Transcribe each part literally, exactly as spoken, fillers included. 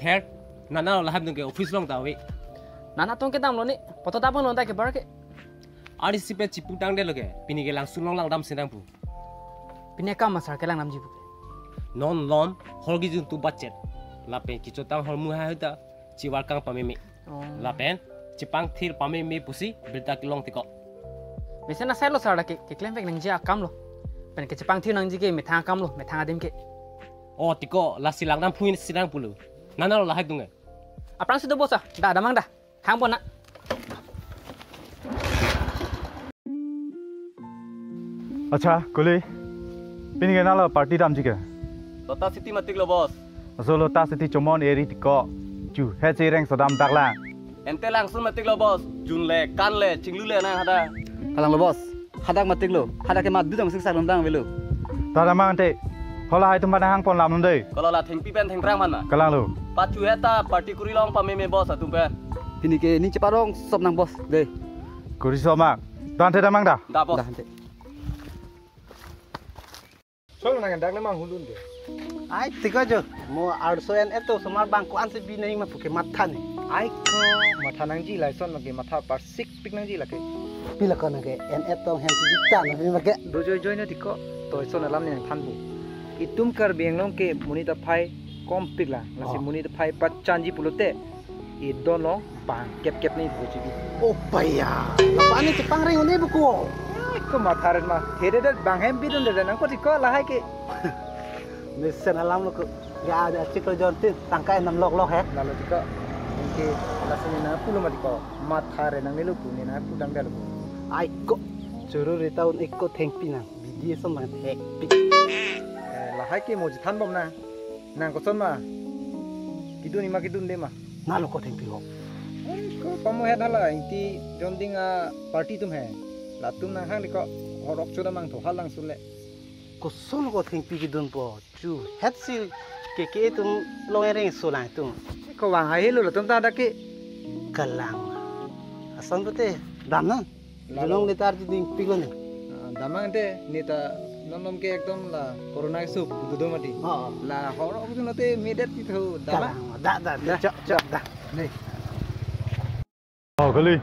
Her, nana lo lahai atum ke office along ta ave. Nana atum ke damlo ni, poto ta abang lo ta ke bar ke. Arnisi pen chipu tangdetlo ke, pini ke Langsun along langdam sinang pu. Pini akam ma sir ke langdamji pu ke? Non lom, hor kejun atum budget. Lapen kechotang ahormu hai ta, chivar kang pameme. Oh. Lapen, chepangthir pameme pusi, birta kelong tiko. Mesen asai lo sir lake, keklem vek nangji akam lo. Pen kechepangthir nangji ke methang akam lo, methang adim ke. Oh, tiko, lasi langdam phuin sinang pulo. Nana lo lahai atum ke. Aphrangsi do boss ah, da damnang da. Hang pon na. Accha, kuli. Pini ke nalo party damji ke? Lota City matik lo boss. Aso Lota City chomon eri tiko. Chu, he che reng sodam dak lang. Ante Langsun matik lo boss. Jun le, kan le, chinglu le nang hadak. Kalang lo boss. Hadak matik lo. Hadak ke mat dudang sing sak dam dang avelo. Ta damnang ante. Hala hai atum pen hang pon lam dei. Kolo la thengpi pen thengphrang man ma. Kalang lo. Pachu heta party kuri long pameme boss atum pen. Pini ke ning cheparong sop nang boss dei. Kuri sop ma. Tangte damnang da. Da boss. Da ante. Cholo nang dak le manghulun dei. Ai, tiko jo. Mo arso en eto osomar bang ko-ansi bi nang ma puke matha ni. Ai ko matha nangji lason lake matha parsik pik nangji lake. Pi lake nang ke en eto hen si bita nang ke. Do joi joi na tiko. To ison alam ni nangthan pu. Itum Karbi Anglong ke monit aphai kompik la. Lasi Oh. monit aphai pachanji pulote. Idon lo bang kep kep ni buku chibi. Oh paya. Lapu ani chepangring un-e buku. Ko matha ren ma. Hede det bang hem bidun det nang ko tiko lahai ke. Mesen alam lo ko. Ya ada chiklo jontin tangka enam lok lok he. Lalo tiko. Inke lasi ni nang pulo ma tiko. Matha ren nang nilo pu ni nang pulang dalo. Ai ko. Churu rita un-e ko thengpi nang. Bidi som bang thengpi. Eh, lahai ke mo chethan bom na. Nang koson ma. Kidun ima kidunde ma. Nalo ko thengpi ho. Ko pamo het hala ingti jonding a party atum he. Latum nang hang di ko horok choda mang tho hal Langsun le. Koson ko thengpi kidunpo. Chu het si ke ke atum long ereng so lang atum. Ko vang hai lo latum ta dak ke. Kalang. Ason pute damnang. Lalo. Julong litar ti ding pik lo ni. Ah, damnang ante neta non nom ke ekdom la corona ke sup gudo mati. Oh, oh. La horok tu nate medet ti tho damnang. Kalang, da, da, da, Da. chok, chok, da. Ni. Oh, kuli.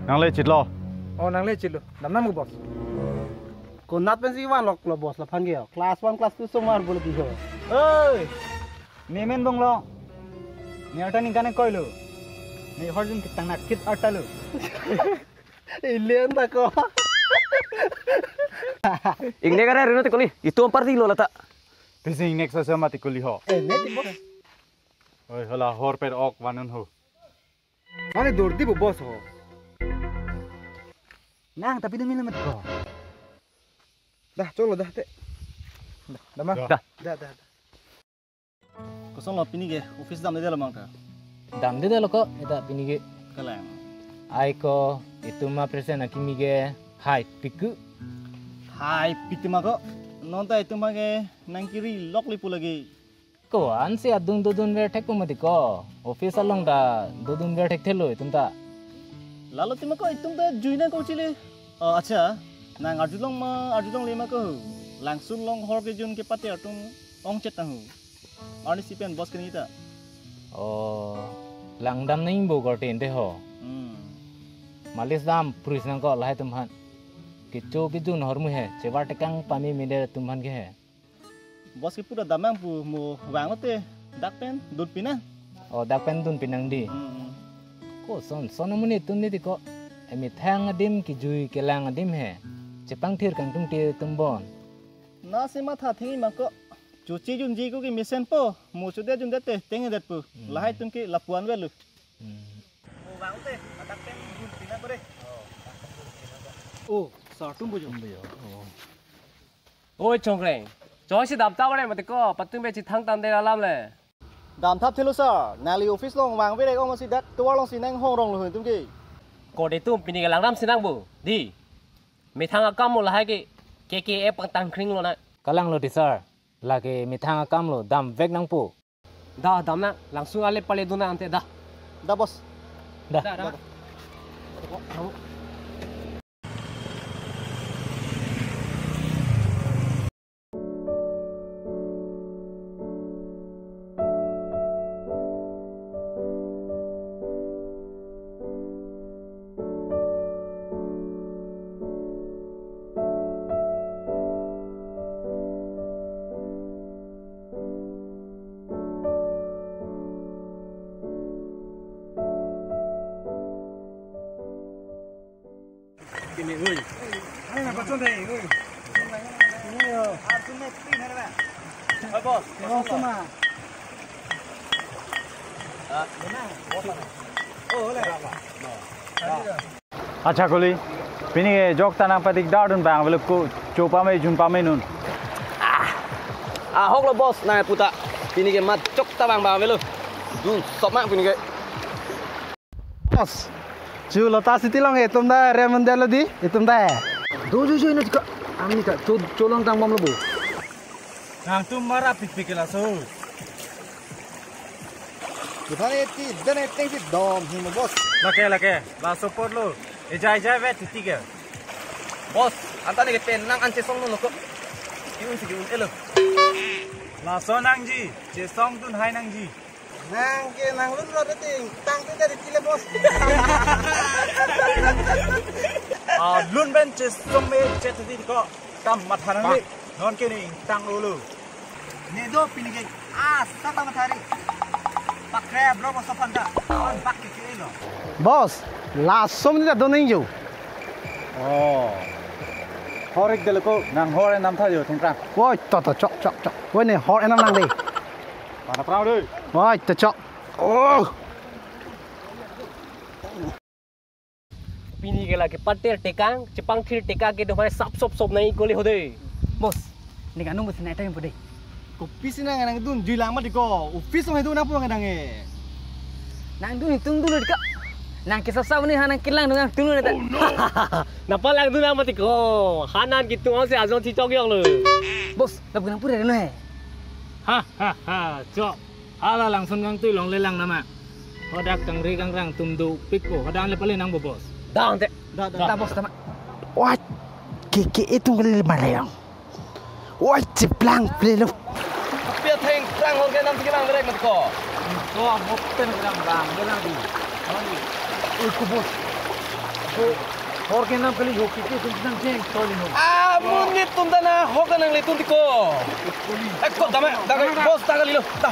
Nang le chitlo. Oh, nang le chitlo. Damnang mo boss. Konat pensi vanlok lo boss laphan ke. Class one, class two somar bole di ho. Oi. Nemen bong lo. Ne arta ningkan koilo. Ne horjun kitang nak kit arta lo. Ilian ta ko. Ingne kare rino te kuli. Itum party lo lata. Pisi ingne sa sama te kuli ho. Eh, ne ti boss. Oi, hala hor per ok vanun ho. Mane dur di bo boss ho. Nang tapi demi lemet ko. Dah, cholo dah te. Dah, dah ma. Dah. Dah, dah, dah. Koson lo pini ke office damde lo mangka. Damde lo ko, eta pini ke. Kalang. Ai ko, itum ma present akimi ke hai piku. Hai pitima ko. Nonta itum ma ke nang kiri lok lipu lagi. Ko ansi adung dodun ver thek pumati ko. Office along ta dodun ver thekthelo itum ta. Lalo tima ko itum ta juina ko chile. Oh, acha. Nang arjulong ma, arjulongle ma ko. Langsun along hor kejun kepate atum ongchet ta ho. Arnisi pen boss kini ta. Oh, langdam nang bo korte ente ho. Hmm. Malis dam pris nang ko lahai atum aphan. Kecho kejun ahormu he, chevar tekang pameme det atum aphan ke he. Boss ke pura damnang pu mo vanglo te dak pen dun pinang. Oh, dak pen dun pinang di. Hmm. Koson son amonit atum ni ti ko. Emethang adim kejui kelang adim he. Chepangthir kangtungte atum bon. Nasi matha thengji ma ko. Chuchi junji ko ke mesenpo. Mo chude junde te tengdet pu. Hmm. Lahai atum ke lapuan velo. Hmm. Mo vang te, dak pen dun pinang ko de. Oh, sir atum bujo. Atum bujo. Oh. Oi Chongreng, choi si damta bare mati ko, patum be chithang tangdet alam le. Damthap thilo sir, nangli office along vangve rek ong si dak tovar alongsi nang hong rong lo atum ke. Ko de tum pini ke langdam sinang bo, di. Methang akam mo lahai ke, ke ke e pangtang kring lo na. Kalang lo di sir, lake methang akam lo damvek nangpo. Da, damnang, Langsun ale pale dun nang ante da. Da, boss. Da. Da, da. Da, da. Accha kali, pini ke jok ta nangpatik dardun bang avelo ko, cho pame jun pame non. Ah, ahok lo boss, nang puta. Pini ke mat jok ta bang bang avelo. Dun sop ma pini ke. Boss, chu Lota City along itum ta rem undelo dei, itum ta. Do ju ju ino chika, ami ta cho, cholong tangbomlo bo. Nangtum mara pikpik ke laso. Bukan eti, dan eteng si dom himo boss. Lake lake, laso apotlo. Ejai ejai vet titi ke. Boss, anta neke pen nang an chesongdunlo ko. Ki-un si ki-un-elo. Laso nangji, chesongdun hai nangji. Nang ke nanglun rot ting, tang tu dari tile boss. Ah, lun pen chesong me chet titi ko. Tam matha nang le. Non ke ne ingtang dolo. Ne do pini ke asa tam matha ri. Pakre bro boss aphan ta. An bak ke ke lo. Boss, laso amonit ta do nangji. Oh. Hor-ik delo ko, nang hor enam tha jo thungtrang. Woi, to to chok chok chok. Woi ne hor enam nang dei. Pada prau dei. Woi, to chok. Oh. Pini ke lake patir tekang, chepangthir tekang kedo mai sap sop sop nang ikoli hode. Boss, ne kanung boss na etang pode. Kopi si nang nangdun jui lang mati ko. Office along itum nangpu nang e. Nangdun itum dun ka. Nang kesasa mani ha nang kelang nang tung nang ta. Napa langdun nang mati ko. Hanan kitung si ajong si chok yong lo. Boss, nang pura pura no he. Ha ha ha, chok. Hala langsun kangtui longle lang nama. Hadak kangri kangrang atum dopik ko. Hadak le pale nang bo boss. Dang te. Da da da boss tama. Wah, ke ke itum kali malayang. Wah, cheplang plelo. Pia theng prang hor ke nam si kelang rek mat ko. Ko mop pen kelang bang, kelang di. Ui ko boss. Ko hor ke nam kali ho ke ke itum nang jeng toli no. Ah, amonit atum ta na hok nangle tun ti ko. Koli. Eh, ko dame, dame, boss ta kali lo. Ta.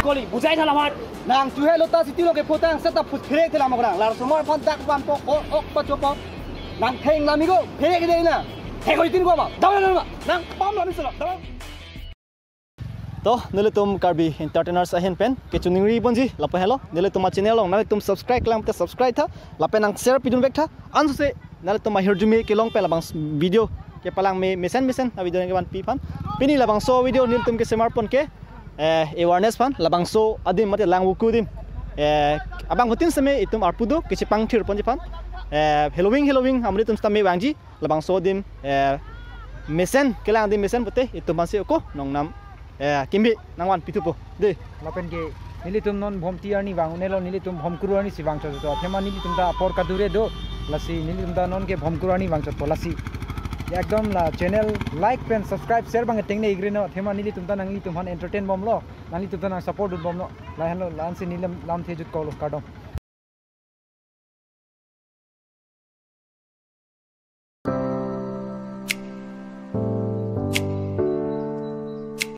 Koli, bujai thala mat. Nang chu he Lota City along ke photang seta phut phere thela mok nang. Lar somar phan dak pam pok ok ok pacho pok. Nang theng lami ko phere ke dei na. Theng ko itin ko ma. Dam dam ma. Nang pam lami sala. Dam. To, nelitum Karbi Entertainers ahin pen kechiningri ponji lapu helo. Nelitum a channel along nanglitum subscribe lang te subscribe tha. Lapen nang share pidun vek tha. Ansose nanglitum ahirjume kelong pen labang s-, video kepalang me mesen mesen a video nang kevan pi aphan. Pini labangso video nelitum kesemar pon ke, eh, awareness aphan, labangso adim mate langvoku adim. Eh, abang hutin seme itum arpu do kechepangthir ponji aphan. Eh, Halloween Halloween amonit atum sitame vangji labangso adim, eh, mesen kelang adim mesen pute itum aphansi ako nongnam, eh, kimbi nangvan pithupo. Dei. Lapen ke nelitum non Bhomti arni vang unelo, nelitum Bhomkuru arni si vangchot chot. Athema nelitum ta apor kadure do. Lasi nelitum ta non ke Bhomkuru arni vangchotpo lasi. Ekdom la channel like pen subscribe share bang tengne igreno. Athema nelitum ta nanglitum aphan entertain bomlo. Nanglitum ta nang support dun bomlo. Lahenlo la-ansi neli lam, lamthe jut kolo kardom.